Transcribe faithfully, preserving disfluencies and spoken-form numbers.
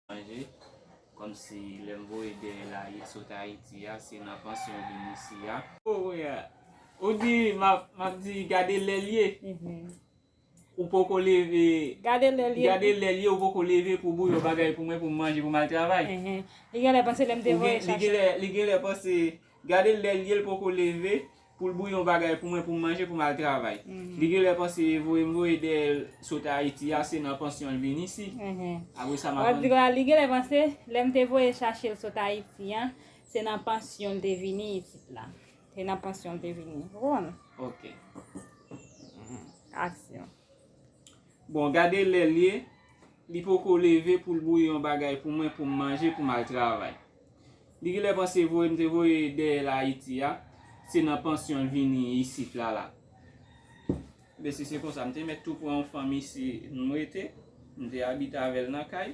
manje. Kòmsi lè m voye dèyè l sot Ayiti a, se nan pansyon l vin isi a. Oh, yeah. Ou di, m ap, m ap di, gade lè l ye. Ou poko leve. Gade lè l ye. Gade lè l ye, ou poko leve pou bouyon bagay pou mwen, pou m manje, pou m al travay. Li genlè panse lè m te voye chache. Li genlè, li genlè panse, gade lè l ye, l poko leve pou l bouyon bagay pou mwen, pou m manje, pou m al travay. Li genlè panse voye m voye dèyè l sot Ayiti a, se nan pansyon l vin isi. Apre sa, m ap di la, li genlè panse lè m te voye chache l sot Ayiti a, se nan pansyon l te vini isit la. Se nan pansyon l te vini. Ou konprann? Ok. Aksyon. Bon, gade lè l ye, li poko leve pou l bouye yon bagay pou mwen, pou m manje, pou m al travay. Li genlè panse voye m te voye dèyè l Ayiti a, se nan pansyon l vini isit la la. Ebyen, si se konsa, m te mèt tou pran yon fanm isi, m rete, m te abite avè l nan kay.